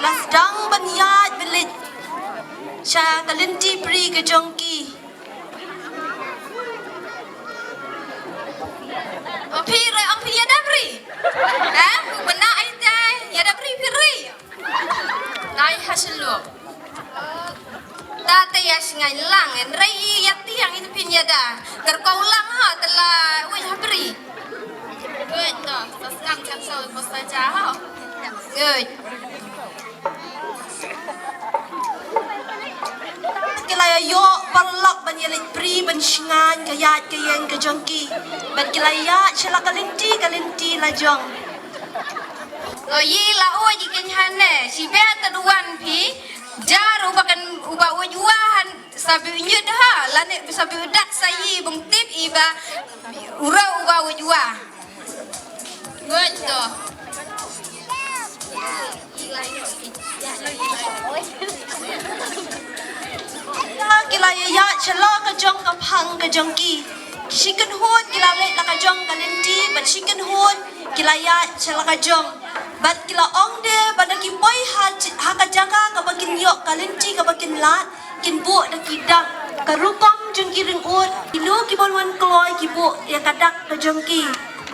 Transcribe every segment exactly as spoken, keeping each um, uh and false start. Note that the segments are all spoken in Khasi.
La sdang ban ïaid ban leit sha ka lynti bri ka jong ki. O phi re, ong phi ïada bri? Ha? Bna ai te ïada bri phi re. Dai ha shlok. Ta te ïa sngai lang, en rei ïa tiang ïa phin ïada. Ter kau lang ha, te la wei ha bri. Ngut to, sa sngam kan so ko sa ja ha. Ngut. Ki la ïa ïoh paralok ban ïa leit bri ban sngaiñ ka ïaid ka ïeng ka jong ki. Bad ki la ïaid sha la ka lynti ka lynti la jong. Lo yi la uj i kin hane, shi be ta duan phi, jar uba kan uba uj wa han sa bi nyut ha, lane sa bi dak sa yi bung tip iba, ura uba uj wa. Ngut to. Ki la ïa ïaid sha la ka jong ka phang ka jong ki. Shi kynhun ki la leit la ka jong ka lynti, bad shi kynhun ki la ïaid sha la ka jong. Bad ki la ong de ba da ki poi ha, ha ka jaka kaba kin ïoh ka lynti kaba kin lad, kin buh da ki dak. Ka rukom jong ki ringud, kino ki ban wan kloi ki buh ïa ka dak ka jong ki.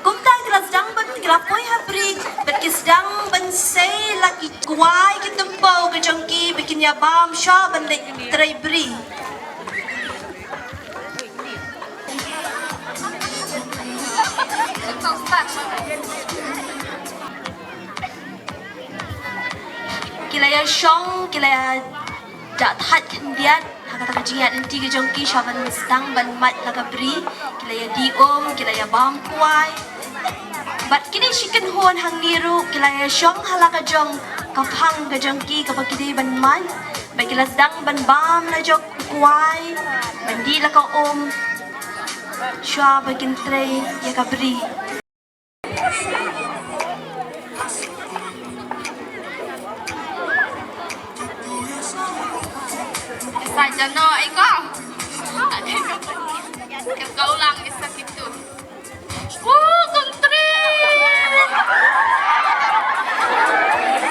Kumta ki la sdang ban, ki la poi ha bri, bad ki sdang ban sei la ki kwai ki tympew ka jong ki, ba kin ïa bam sha ban leit trei bri. Ki la ïa shong, ki la ïa da thait khyndiat ha kata ka jingïaid lynti ka jong ki sha ban sdang ban mad la ka bri. Ki la ïa die um, ki la ïa bam kwai. Bad kine shi kynhun hangne ruh ki la ïa shong ha la ka jong ka phang ka jong ki kaba ki dei ban mad. Bad ki la sdang ban bam la jong kwai, ban die la ka um, shuwa ba kin trei ïa ka bri. Sa jano ai ko. Ka ulang isa kitu. Oh, country.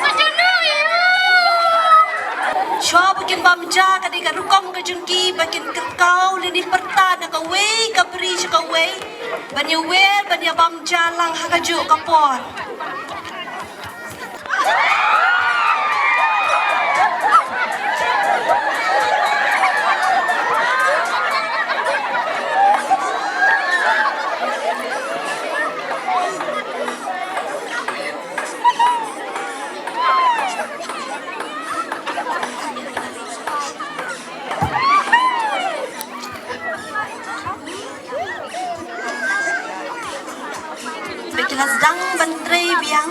Sa jano ai. Shuwa ba kin bam ja ka dei ka rukom ka jong ki ba kin kyrkhu lini pyrta na kawei ka bri sha kawei. Ban ïa wer, ban ïa bam ja lang ha kajuh ka por. Ba ki la sdang ban trei biang.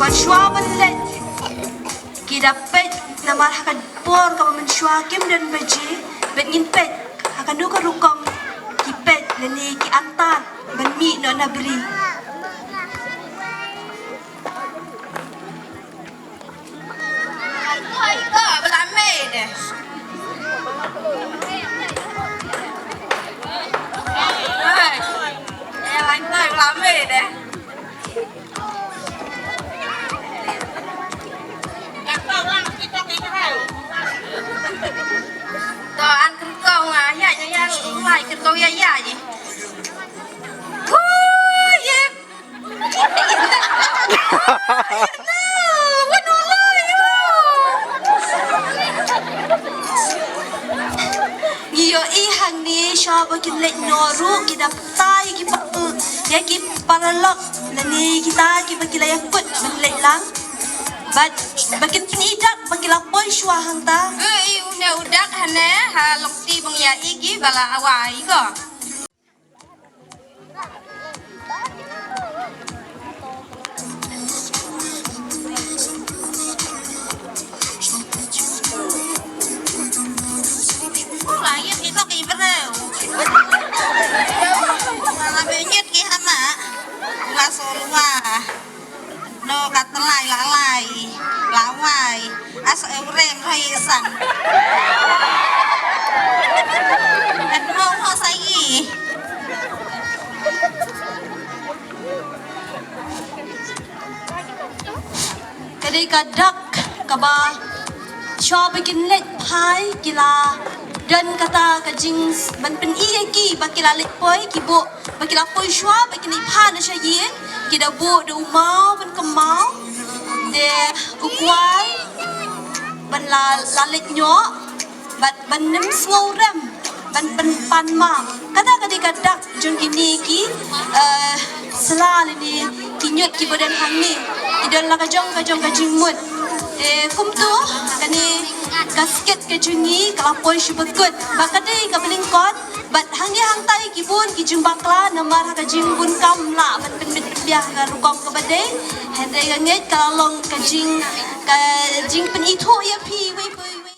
Ba shuwa ban leit ki da peit namar ha ka por kaba mynshuwa kim don baje, bad ngin peit ha kano ka rukom ki peit lane ki antar ban mih noh na bri. To an kyrkong ah, ïa, ïa, ïa, lai kyrkong ïa, ïa, ïa. Hu, ïa. Ngi ïohi hangne shuwa ba kin leit noh ruh ki da tai ki pa, ïa ki paralok lane kita kiba ki la ïa kut ban leit lang. Bad ba kin pyni dak ba ki la poi shuwa hangta. Ïohi une u dak hane ha longti ba ngi ïa i ki ba la awai ko. Sorwa. No ka tlai la lai. La wai. As eurem roi sang. Kan ho ho sai. Ka dei ka dak kaba shuwa ba kin leit phai ki la don kata ka jing ban pyni ïa ki ba ki la leit poi ki buh ba ki la poi shuwa ba kin leit phai na sha ïing ki da buh da u maw ban kynmaw de u kwai ban la la leit ñiuh. Bad ban nym sngewrem ban pynpan ma kata ka dei ka dak jong kine ki eh, sla lane ki ñiut kiba don hangne ki don la ka jong ka jong ka jingmut. Te kumto kane ka skit ka jong ngi ka la poi sha ba kut ba ka dei ka ba lyngkot bad hangne hangtai ki bun ki jingbakla namar ha ka jingbun kam lah ban pynbit pynbiang ka rukom kaba dei. Hynrei ka ngeit ka la long ka jing ka jingpynithuh ïa phi wei pa wei.